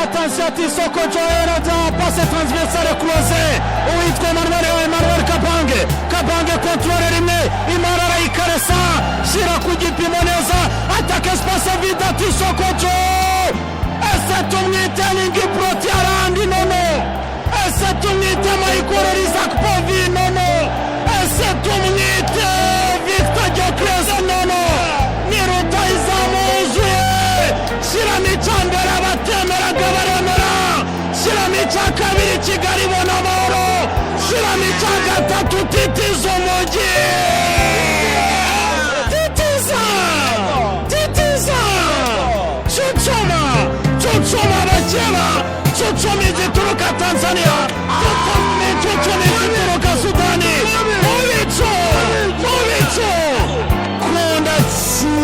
Attention ati isoko Joel, passe transversale croisée, uwitwa Emmanuel, Emmanuel Kabange, Kabange contrôle rimwe, imara arayikaresa, shyira ku gipimo neza, attaque espace vide, ati isoko Joe, ese tumwite Lingi Protiarandi? Nono. Ese tumwite Michael Isaac Povi? Nono. Ese tumwite Victor Gyökeres? Nono. Ni rutahizamu wuzuye, shyiramo icya mbere, abatemeraga baremera, shyiramo icya kabiri, Kigali ibona amahoro, shyiramo icya gatatu, titiza umujyi, titiza, titiza, cucuma, cucuma abakeba, cucuma izituruka Tanzania, cucuma izituruka Sudani, mu bicu, mu bicu, kunda tsinda.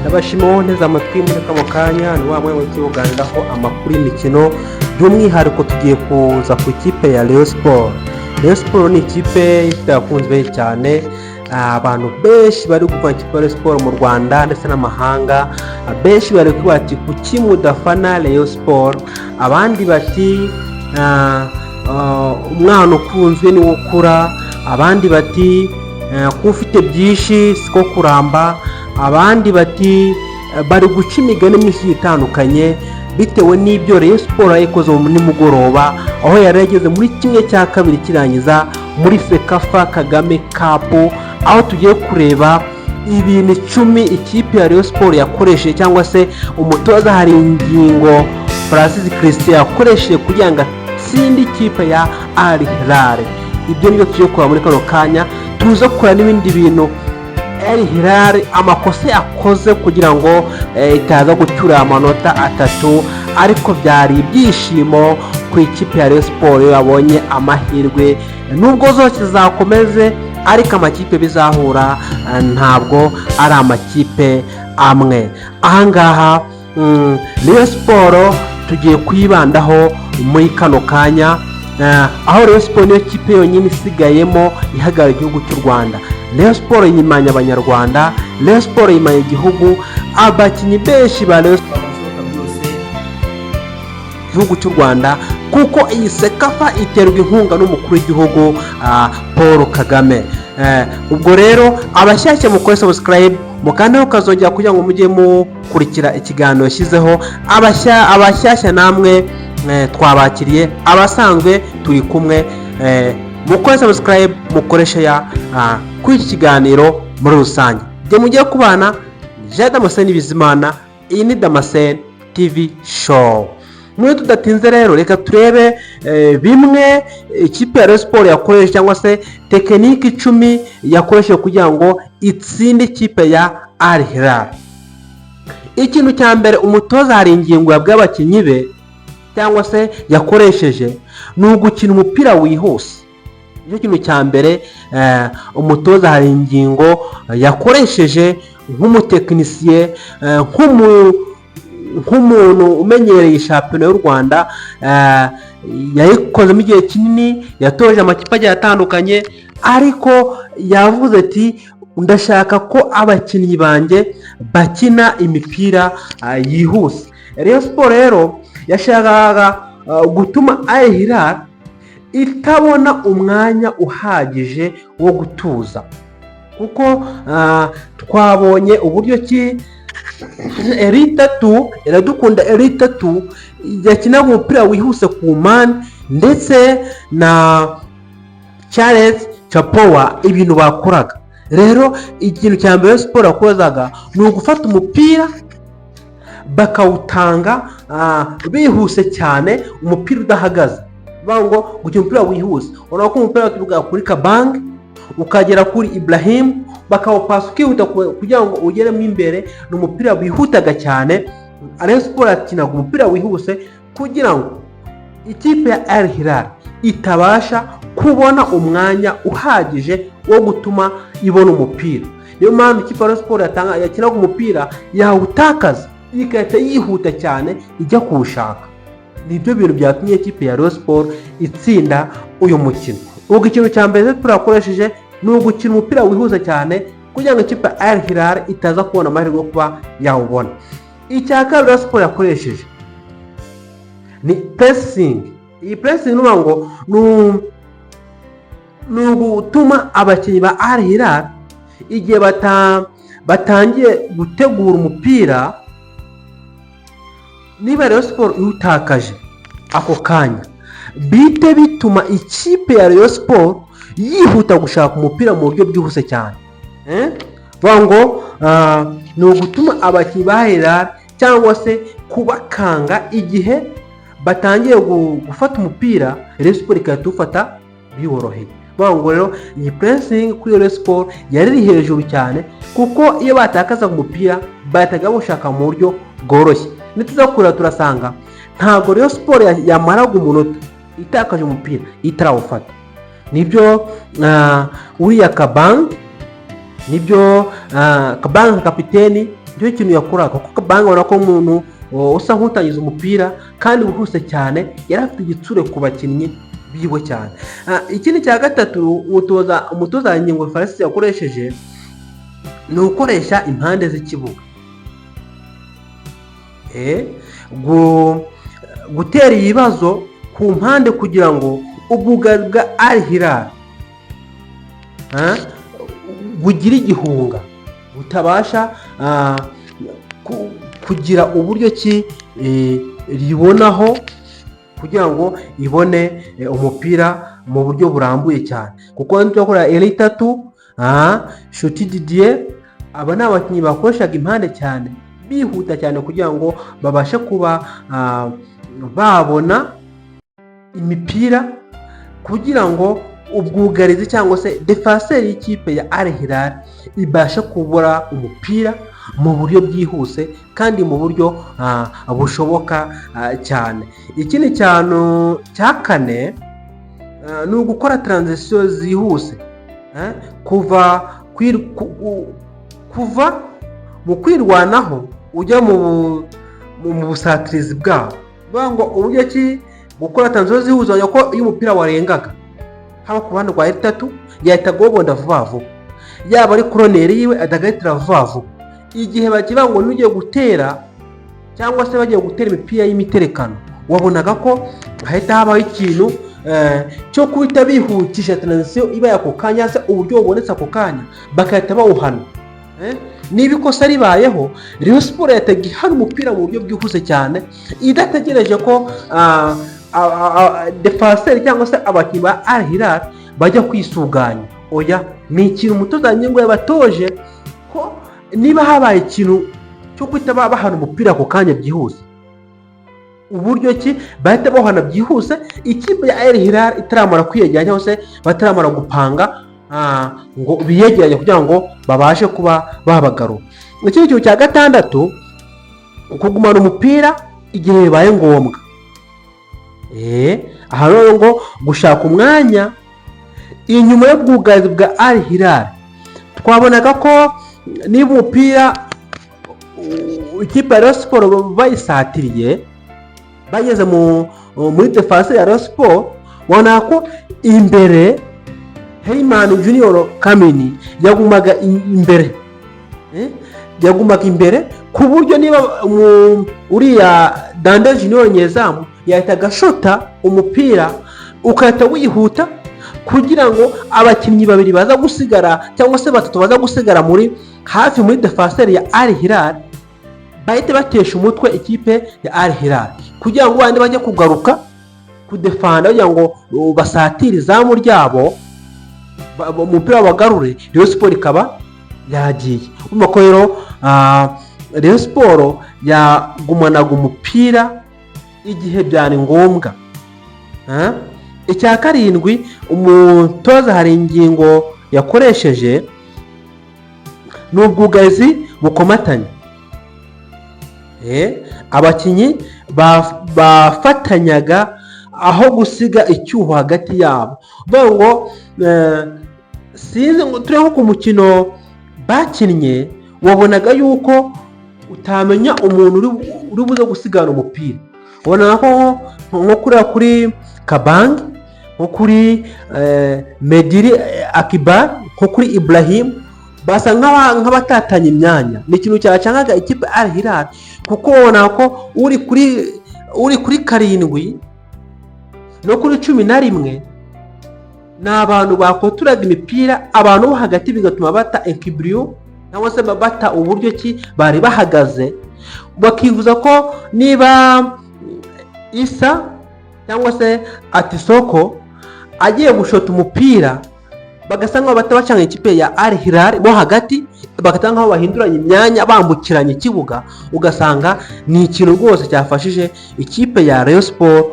Ndabashima wowe nteze amatwi muri kano kanya. Ni wa mwanya tuganiraho amakuru y'imikino, by'umwihariko tugiye kuza ku ikipe ya Rayon Sport. Rayon Sport ni ikipe ifite abakunzi benshi cyane. Abantu benshi bari gukora ikipe ya Rayon Sport mu Rwanda ndetse n'amahanga. Benshi bari kuvuga ati: "Kuki mudafana Rayon Sport?" Abandi bati: "Umwana ukunzwe niwe ukura." Abandi bati: "Kuba ufite byinshi siko kuramba." Abandi bati bari guca imigani myinshi itandukanye bitewe n'ibyo Rayon Sport yayikoze mu nimugoroba, aho yari yageze muri 1/2 kirangiza muri CECAFA Kagame Cup, aho tugiye kureba ibintu 10 ikipe ya Rayon Sport yakoresheje, cyangwa se umutoza Haringingo Francis Christian yakoresheje kugira ngo atsinde ikipe ya Al Hilal. Ibyo nibyo tugiye kureba muri kano kanya. Tuza kureba n'ibindi bintu Al Hilal, amakosa yakoze kugira ngo itaza gucyura amanota 3, ariko byari ibyishimo ku ikipe ya Rayon Sport iyo yabonye amahirwe. Nubwo zose zakomeze, ariko amakipe bizahura ntabwo ari amakipe amwe. Ahangaha Rayon Sport tugiye kuyibandaho muri kano kanya, aho Rayon Sport niyo kipe yonyine isigayemo ihagarariye igihugu cy'u Rwanda. Rayon Sport yimanya Abanyarwanda, Rayon Sport yimanya igihugu. Abakinnyi benshi ba Rayon Sport byose igihugu cy'u Rwanda, kuko iyi CECAFA iterwa inkunga n'umukuru w'igihugu Paul Kagame. Ubwo rero abashyashya mukore subscribe, mukandeho kazongera kugira ngo mujye mukurikira ikiganiro yashyizeho. Abashyashya namwe twabakiriye, abasanzwe turi kumwe, mukore subscribe, mukore share kuri iki kiganiro muri rusange. Jye mugiye kubana Jean Damascene Bizimana, iyi ni Damascene TV Show. Muri tudatinze rero, reka turebe bimwe ikipe ya Rayon Sport yakoresheje, cyangwa se technique 10 yakoresheje kugira ngo itsinde ikipe ya Al Hilal. Ikintu cya mbere umutoza Haringingo yabwiye abakinnyi be cyangwa se yakoresheje ni ugukina umupira wihuse. Nicyo kintu cya mbere umutoza Haringingo yakoresheje nk'umutekinisiye, nk'umuntu umenyereye shampiyona y'u Rwanda, yayikozemo igihe kinini, yatoje amakipe agiye atandukanye, ariko yavuze ati: "Ndashaka ko abakinnyi banjye bakina imipira yihuse." Rayon Sport rero yashakaga gutuma Al Hilal itabona umwanya uhagije wo gutuza, kuko twabonye uburyo ki Eritatu Iradukunda Eritatu yakinaga umupira wihuse ku mpande, ndetse na Charles Chapowa, ibintu bakoraga. Rero ikintu cya mbere siporo yakozaga ni ugufata umupira bakawutanga bihuse cyane, umupira udahagaze. Bavuga ngo gukina umupira wihuse, urabona ko umupira waturuka kuri Kabange ukagera kuri Ibrahim, bakawupasa ukihuta kugira ngo ugeremo imbere. Ni umupira wihutaga cyane. Rayon Sport yakinaga umupira wihuse kugira ngo ikipe ya Al Hilal itabasha kubona umwanya uhagije wo gutuma ibona umupira. Niyo mpamvu ikipe ya Rayon Sport yakinaga umupira yawutakaza igahita yihuta cyane ijya kuwushaka. Nibyo bintu byatumye ikipe ya Rayon Sport itsinda uyu mukino. Ubwo ikintu cya mbere Rayon Sport yakoresheje ni ugukina umupira wihuse cyane. kugira ngo ikipe ya Al Hilal itaza kubona amahirwe yo kuba yawubona. Icya kabiri Rayon Sport yakoresheje ni pressing. Iyi pressing ni ngo ni ugutuma abakinnyi ba Al Hilal, igihe batangiye gutegura umupira, niba Rayon Sport iwutakaje ako kanya, bite bituma ikipe ya Rayon Sport yihuta gushaka umupira mu buryo bwihuse cyane. Bavuga ngo ni ugutuma abakinnyi ba Hilal cyangwa se kubakanga igihe batangiye gufata umupira, Rayon Sport igahita iwufata biboroheye. Bavuga ngo rero iyi pressing kuri Rayon Sport yari iri hejuru cyane, kuko iyo batakazaga umupira bahitaga bawushaka mu buryo bworoshye. Nituza kureba turasanga ntabwo Rayon Sport yamaraga umunota itakaje umupira itarawufata. Nibyo uriya Kabange, nibyo Kabange nka kapiteni nicyo kintu yakoraga, kuko Kabange ubona ko umuntu usa nk'utangiza umupira kandi wihuse cyane, yari afite igitsure ku bakinnyi biwe cyane. Ikindi cya gatatu umutoza Haringingo Francis yakoresheje ni ugukoresha impande z'ikibuga, gutera ibibazo ku mpande kugira ngo ubwugarizi bwa Al Hilal bugire igihunga, butabasha kugira uburyo ki ribonaho kugira ngo ibone umupira mu buryo burambuye cyane, kuko turakora eri itatu, Nshuti Didier, aba ni abakinnyi bakoreshaga impande cyane, bihuta cyane kugira ngo babashe kuba babona imipira, kugira ngo ubwugarizi cyangwa se défenseur y'ikipe ya Al Hilal ibashe kubura umupira mu buryo bwihuse kandi mu buryo bushoboka cyane. Ikindi cyane cya kane ni ugukora transition zihuse, kuva mu kwirwanaho ujya mu busatirizi bwabo. Bivuga ngo uburyo ki gukora transition zihuse, urabona ko iyo umupira warengaga haba ku ruhande rwa itatu, yahita agobonda vuba vuba, yaba ari corner yiwe adagahitira vuba vuba. Igihe bakivuga ngo n'ugiye gutera cyangwa se bagiye gutera imipira y'imiterekano, wabonaga ko hahita habaho ikintu cyo guhita bihutisha transition ibaye ako kanya, se uburyo bubonetse ako kanya bagahita bawuhana. Niba ikosa ribayeho, Rayon Sport yahitaga ihana umupira mu buryo bwihuse cyane, idategereje ko défenseur cyangwa se abakinnyi ba Al Hilal bajya kwisuganya. Oya, ni ikintu umutoza Ngingo yabatoje ko niba habaye ikintu cyo guhita bahana umupira ako kanya byihuse, uburyo ki bahita bawuhana byihuse ikipe ya Al Hilal itaramara kwiyegeranya cyangwa se bataramara gupanga ngo biyegeranye kugira ngo babashe kuba babagarura. Ikindi kintu cya gatandatu, kugumana umupira igihe bibaye ngombwa. Aha rero ngo gushaka umwanya inyuma y'ubwugarizi bwa Al Hilal, twabonaga ko niba umupira ikipe ya Rayon Sport bayisatiriye, bageze muri défense ya Rayon Sport, ubona ko imbere Heyman Junior Kameni yagumaga imbere, yagumaga imbere ku buryo niba uriya Dande Junior nyezamu yahitaga ashota umupira ugahita wihuta, kugira ngo abakinnyi babiri baza gusigara cyangwa se batatu baza gusigara muri hafi muri défenseur ya Al Hilal bahite batesha umutwe ikipe ya Al Hilal, kugira ngo bandi bajye kugaruka kudefanda, kugira ngo basatire izamu ryabo, umupira bagarure, Rayon Sport ikaba yagiye. Urumva ko rero Rayon Sport yagumanaga umupira igihe byari ngombwa. Icya karindwi umutoza Haringingo yakoresheje ni ubwugarizi bukomatanye. Abakinnyi bafatanyaga aho gusiga icyuho hagati yabo. Bavuga ngo sinzi ngo turebe nko ku mukino bakinnye, wabonaga yuko utamenya umuntu uri buze gusigana umupira. Ubona ko nko kuriya kuri Kabange, nko kuri Mediri Akibar, nko kuri Ibrahim, Basa nk'abatatanya imyanya. Ni ikintu cyacangaga ikipe Al Hilal, kuko ubona ko uri kuri 7 no kuri 11 ni abantu bakoturaga imipira abantu bo hagati, bigatuma bata équilibre cyangwa se bata uburyo ki bari bahagaze. Bakifuza ko niba Isa cyangwa se Atisoko agiye gushota umupira, bagasa nkaho bahita bacanga ikipe ya Al Hilal mo hagati, bagasa nkaho bahinduranya imyanya, bambukiranya ikibuga. Ugasanga ni ikintu rwose cyafashije ikipe ya Rayon Sport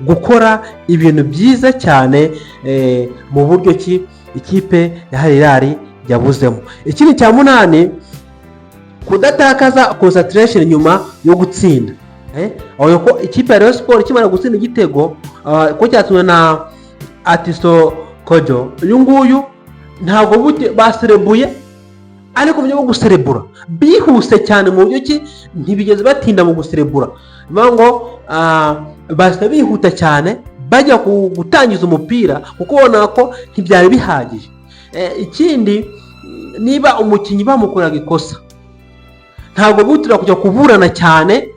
gukora ibintu byiza cyane mu buryo ki ikipe ya Al Hilal yabuzemo. Ikindi cya munani, kudatakaza concentration nyuma yo gutsinda. Aho ko ikipe ya Rayon Sport ikimara gutsinda igitego, ko cyatsinzwe na Atiso Kojo uyu nguyu, ntabwo bute baserebuye, ariko mu buryo bwo guserebura bihuse cyane, mu buryo ki ntibigeze batinda mu guserebura. Bivuga ngo bahise bihuta cyane bajya gutangiza umupira, kuko ubona ko ntibyari bihagije. Ikindi, niba umukinnyi bamukoraga ikosa, ntabwo bihutira kujya kuburana cyane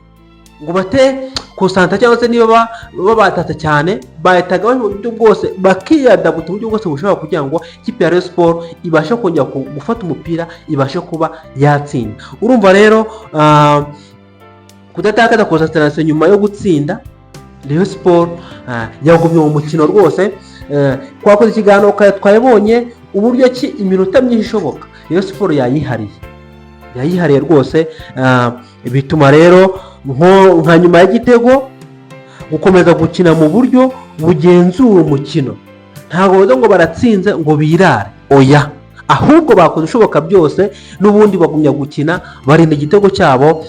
ngo bate kusanta, cyangwa se niba babatata cyane, bahitaga mu buryo bwose bakiyadabuta uburyo bwose bushobora kugira ngo ikipe ya Rayon Sport ibashe kongera gufata umupira, ibashe kuba yatsinda. Urumva rero, kudatakaza concentration nyuma yo gutsinda, Rayon Sport yagumye mu mukino rwose. Twakoze ikiganiro kare, twabonye uburyo ki iminota myinshi ishoboka Rayon Sport yayihariye, yayihariye rwose. Bituma rero nka nyuma y'igitego gukomeza gukina mu buryo bugenzura umukino. Ntabwo bavuze ngo baratsinze ngo birare, oya, ahubwo bakoze ibishoboka byose n'ubundi bagumya gukina, barinda igitego cyabo,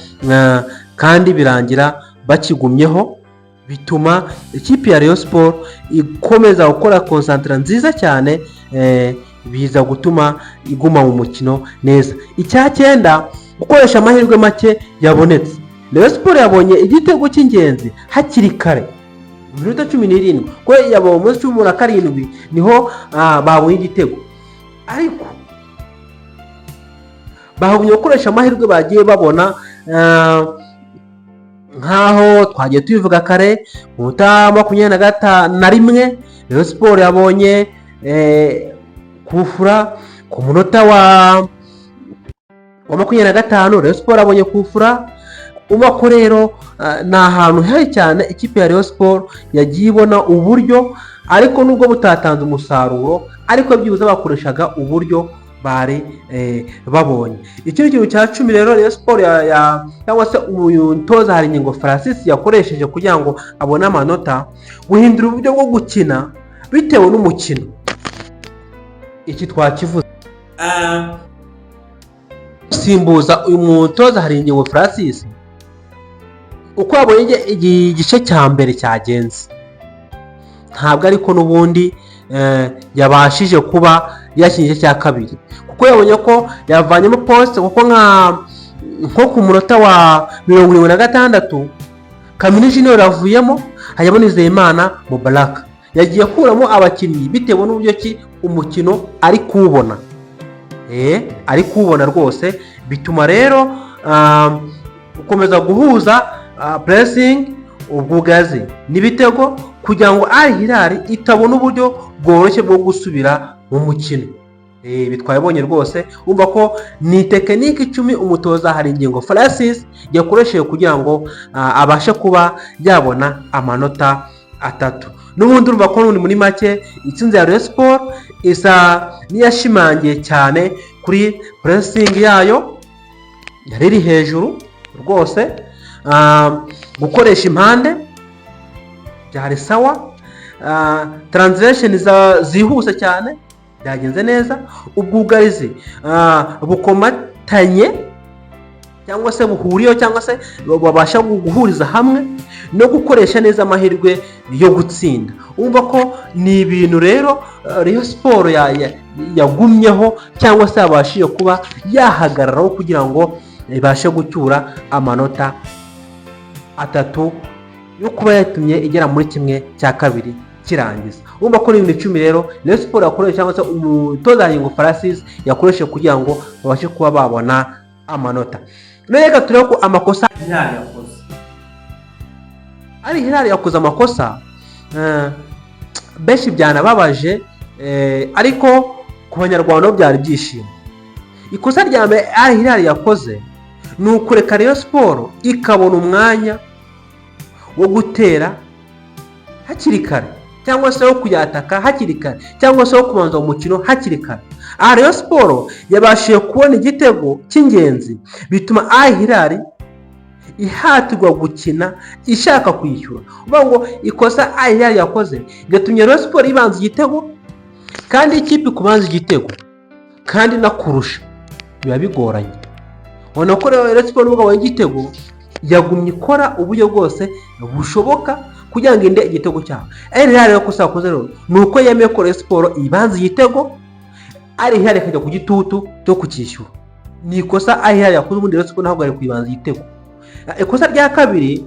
kandi birangira bakigumyeho. Bituma ikipe ya Rayon Sport ikomeza gukora concentration nziza cyane, biza gutuma iguma mu mukino neza. Icya cyenda, gukoresha amahirwe make yabonetse. Rayon Sport yabonye igitego cy'ingenzi hakiri kare mu minota 17, ko yabonye muri 17 niho babonye igitego, ariko bagumye gukoresha amahirwe bagiye babona, nk'aho twagiye tubivuga kare. Mu minota 21 Rayon Sport yabonye kufura. Ku munota wa 25 Rayon Sport yabonye kufura. Uba ko rero ni ahantu habi cyane ikipe ya Rayon Sport yagiye ibona uburyo, ariko nubwo butatanze umusaruro, ariko byibuze bakoreshaga uburyo bari babonye. Ikindi kintu cya 10 rero Rayon Sport cyangwa se uyu mutoza Haringingo Francis yakoresheje kugira ngo abone amanota, guhindura uburyo bwo gukina bitewe n'umukino. Iki twakivuze. Simbuza uyu mutoza Haringingo Francis, uko yabonye igice cya mbere cyagenze, ntabwo ariko n'ubundi yabashije kuba yakina igice cya kabiri, kuko yabonye ko yavanyemo poste, kuko nko ku munota wa 76 Kamini Junior avuyemo, hajyamo Nizeyimana Mubaraka. Yagiye akuramo abakinnyi bitewe n'uburyo ki umukino ari kuwubona, ari kuwubona rwose. Bituma rero gukomeza guhuza pressing, ubwugazi n'ibitego, kugira ngo Al Hilal itabona uburyo bworoshye bwo gusubira mu mukino. Ibi twabibonye rwose. Umva ko ni technique 10 umutoza Haringingo Francis yakoresheje kugira ngo abashe kuba yabona amanota 3. N'ubundi urumva ko n'ubundi muri make itsinzi ya Rayon Sport isa n'iyashimangiye cyane kuri pressing yayo yari iri hejuru rwose, gukoresha impande byari sawa, transition zihuse cyane byagenze neza, ubwugarizi bukomatanye cyangwa se buhuriyeho cyangwa se babasha guhuriza hamwe, no gukoresha neza amahirwe yo gutsinda. Umva ko ni ibintu rero Rayon Sport yagumyeho cyangwa se yabashije kuba yahagararaho kugira ngo ibashe gucyura amanota 3 yo kuba yatumye igera muri 1/2. Kirangiza urumva ko ni ibintu 10 rero Rayon Sport yakoresha, cyangwa se umutoza Haringingo Francis yakoresheje kugira ngo babashe kuba babona amanota. None reka turebe ko amakosa Hilal yakoze. Ari Hilal yakoze amakosa benshi byanababaje, ariko ku Banyarwanda bo byari ibyishimo. Ikosa rya mbere Al Hilal yakoze ni ukureka Rayon Sport ikabona umwanya wo gutera hakiri kare, cyangwa se wo kuyataka hakiri kare, cyangwa se wo kubanza umukino hakiri kare. Aha Rayon Sport yabashije kubona igitego cy'ingenzi, bituma Al Hilal ihatirwa gukina ishaka kwishyura. Uvuga ngo ikosa Al Hilal yakoze igatumye Rayon Sport ibanza igitego, kandi ikipe kubanza igitego kandi inakurusha biba bigoranye. Ubona ko rero Rayon Sport nubwo abonye igitego, yagumye ikora uburyo bwose bushoboka kugira ngo inde igitego cyabo. Al Hilal rero kosa yakoze rero ni uko yemeye ko Rayon Sport ibanza igitego, Al Hilal ikajya ku gitutu cyo kucyishyura. Ni ikosa Al Hilal yakoze. Ubundi Rayon Sport ntabwo yari kuyibanza igitego. Ikosa rya kabiri,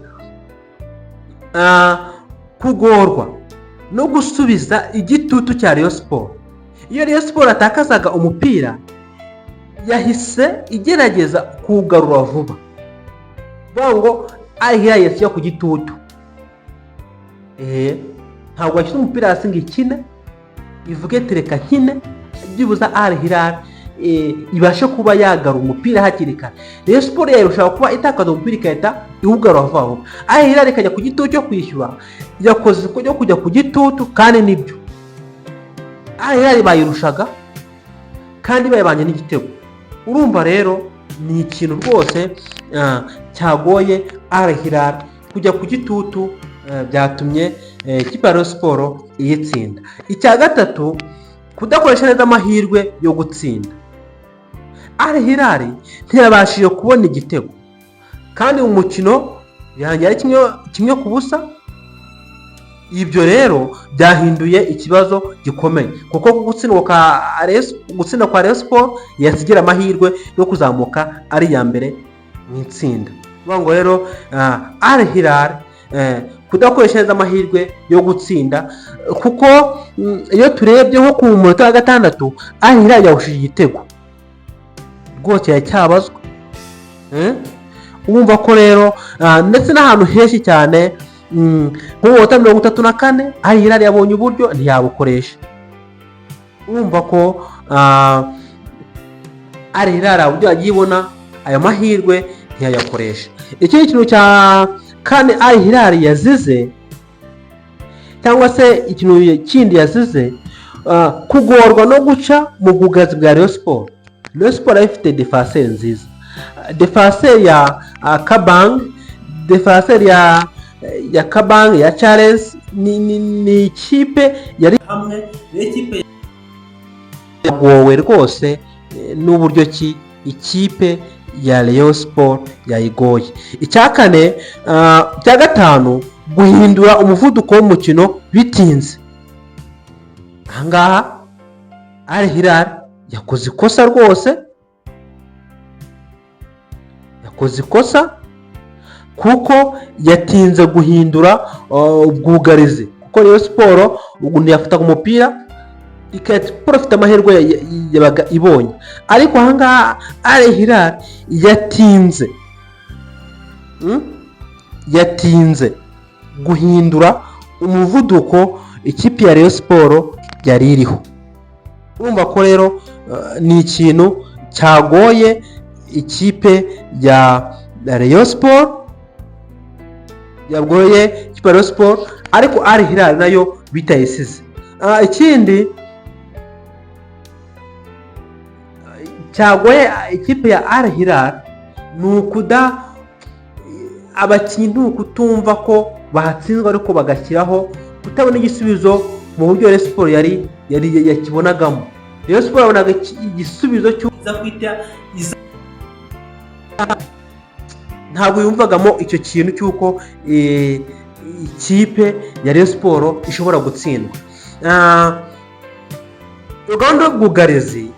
kugorwa no gusubiza igitutu cya Rayon Sport. Iyo Rayon Sport atakazaga umupira, yahise igerageza kuwugarura vuba. Vuga ngo Al Hilal yahise ijya ku gitutu. Ntabwo yashyize umupira hasi ngo ikine, ivuge tereka nkine, byibuze Al Hilal ibashe kuba yagarura umupira hakiri kare. Rayon Sport yarushaho kuba itakaza umupira igahita iwugarura vuba vuba. Al Hilal ikajya ku gitutu cyo kwishyura. Yakoze cyo kujya ku gitutu, kandi nibyo, Al Hilal bayirushaga kandi bayibanye n'igitego. Urumva rero ni ikintu rwose cyagoye Al Hilal kujya ku gitutu, byatumye ikipe ya Rayon Sport iyitsinda. Icya gatatu, kudakoresha neza amahirwe yo gutsinda. Al Hilal ntiyabashije kubona igitego, kandi mu mukino birangira ari 1-1. Ibyo rero byahinduye ikibazo gikomeye, kuko gutsinda kwa Rayon Sport yasigira amahirwe yo kuzamuka ari iya mbere mu itsinda. Bivuga ngo rero Al Hilal kudakoresha neza amahirwe yo gutsinda, kuko iyo turebye nko ku munota wa 6, Al Hilal yahushije igitego rwose yacyabazwa. Wumva ko rero ndetse n'ahantu henshi cyane, nko mu minota 34, Al Hilal yabonye uburyo ntiyabukoresha. Wumva ko Al Hilal uburyo yagiye ibona ayo mahirwe ntiyayakoresha. Ikindi kintu cya kane Al Hilal yazize, cyangwa se ikintu kindi yazize, kugorwa no guca mu bwugazi bwa Rayon Sport. Rayon Sport yari ifite défenseur nziza, défenseur ya Kabang, défenseur ya Kabang, ya Charles. Ni ikipe yari hamwe, ni ikipe yagowe rwose n'uburyo ki ikipe ya Rayon Sport yayigoye. Icya kane, icya gatanu, guhindura umuvuduko w'umukino bitinze. Ahangaha Al Hilal yakoze ikosa rwose, yakoze ikosa kuko yatinze guhindura ubwugarizi, kuko Rayon Sport ukuntu yafataga umupira igahita ifite amahirwe yabaga ibonye. Ariko ahangaha Al Hilal yatinze, Yatinze guhindura umuvuduko ikipe ya Rayon Sport yari iriho. Urumva ko rero ni ikintu cyagoye ikipe ya Rayon Sport, yagoye ikipe ya Rayon Sport, ariko Al Hilal nayo bitayisize. Ikindi cyagoye ikipe ya Al Hilal ni ukuda abakinnyi, ni ukutumva ko batsinzwe, ariko bagashyiraho kutabona igisubizo mu buryo Rayon Sport yari yakibonagamo. Rayon Sport yabonaga igisubizo cy'uza kwita iza, ntabwo yumvagamo icyo kintu cy'uko ikipe ya Rayon Sport ishobora gutsindwa. Gahunda y'ubwugarizi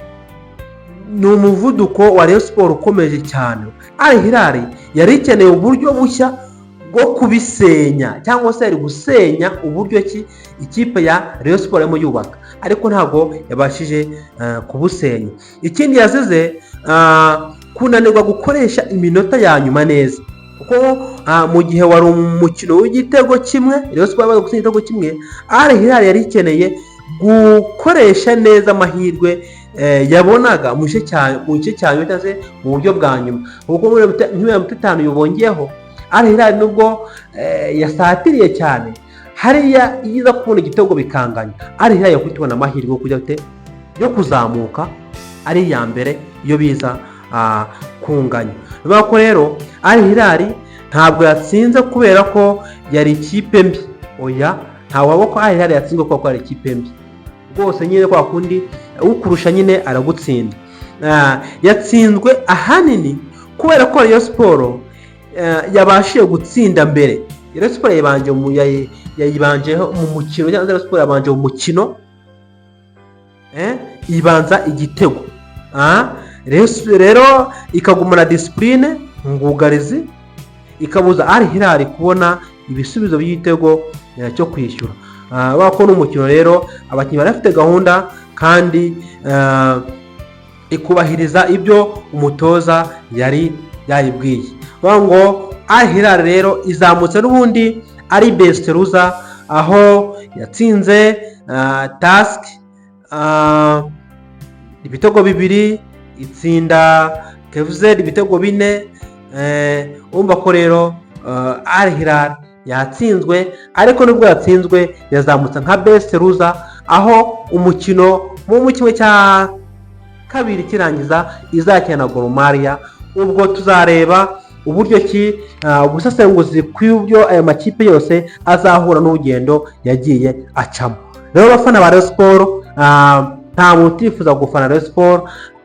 ni umuvuduko wa Rayon Sport ukomeje cyane. Al Hilal yari ikeneye uburyo bushya. bwo kubisenya, cyangwa se yari gusenya uburyo ki ikipe ya Rayon Sports irimo yubaka, ariko ntabwo yabashije kubusenya. Ikindi yazize kunanirwa gukoresha iminota ya nyuma neza, kuko mu gihe wari umukino w'igitego kimwe, Rayon Sports yamaze gutsinda igitego kimwe, Al Hilal yari ikeneye gukoresha neza amahirwe yabonaga mu gice cya nyuma, cyangwa se mu buryo bwa nyuma, kuko muri 50 yubongeyeho, Al Hilal nubwo yasatiriye cyane hariya, iyo iza kubona igitego bikanganya, Al Hilal yakwiye kubona amahirwe yo kujya yo kuzamuka ari iya mbere iyo biza kunganya. Bivuga ko rero Al Hilal ntabwo yatsinze kubera ko yari ikipe mbi. Oya, ntabwo ko Al Hilal yatsinzwe kubera ko yari ikipe mbi rwose. Nyine kwa kundi ukurusha nyine aragutsinda. Yatsinzwe ahanini kubera ko Rayon Sports yabashije gutsinda mbere. Rayon Sports yayibanjeho mu mukino, cyangwa se Rayon Sports yabanje mu mukino, ibanza igitego. Rero ikagumana discipline mu bwugarizi, ikabuza Al Hilal kubona ibisubizo by'igitego cyo kwishyura. Ko n'umukino rero abakinnyi bari bafite gahunda kandi ikubahiriza ibyo umutoza yari yayibwiye. Bavuga ngo Al Hilal rero izamutse n'ubundi ari best loser, aho yatsinze Tusker ibitego 2, itsinda KVZ ibitego 4. Urumva ko rero Al Hilal yatsinzwe, ariko nubwo yatsinzwe yazamutse nka best loser, aho umukino mu 1/2 kirangiza izakina na Gor Mahia. Ubwo tuzareba uburyo ki ubusesenguzi kw'ibyo aya makipe yose azahura n'urugendo yagiye acamo. Rero abafana ba Rayon Sports, nta muntu utifuza gufana Rayon Sports.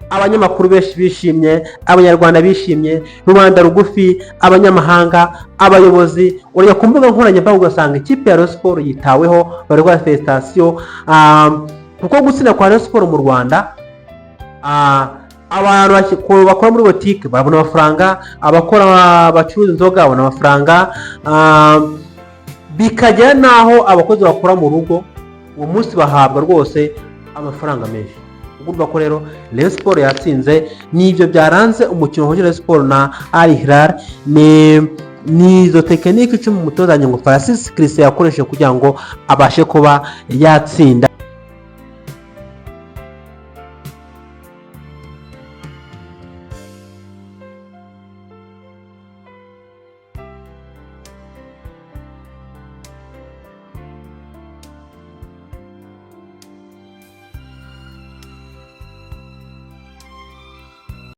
Abanyamakuru benshi bishimye, Abanyarwanda bishimye, rubanda rugufi, abanyamahanga, abayobozi. Urajya ku mbuga nkoranyambaga ugasanga ikipe ya Rayon Sports yitaweho, bari gukora félicitations, kuko gutsinda kwa Rayon Sports mu Rwanda, abantu bakora muri botike babona amafaranga, abakora bacuruza inzoga babona amafaranga, bikagera n'aho abakozi bakora mu rugo uwo munsi bahabwa rwose amafaranga menshi. Urumva ko rero Rayon Sports yatsinze. N'ibyo byaranze umukino wahuje Rayon Sports na Al Hilal. Ni izo technique 10 umutoza Nyungwe Francis Christian yakoresheje kugira ngo abashe kuba yatsinda.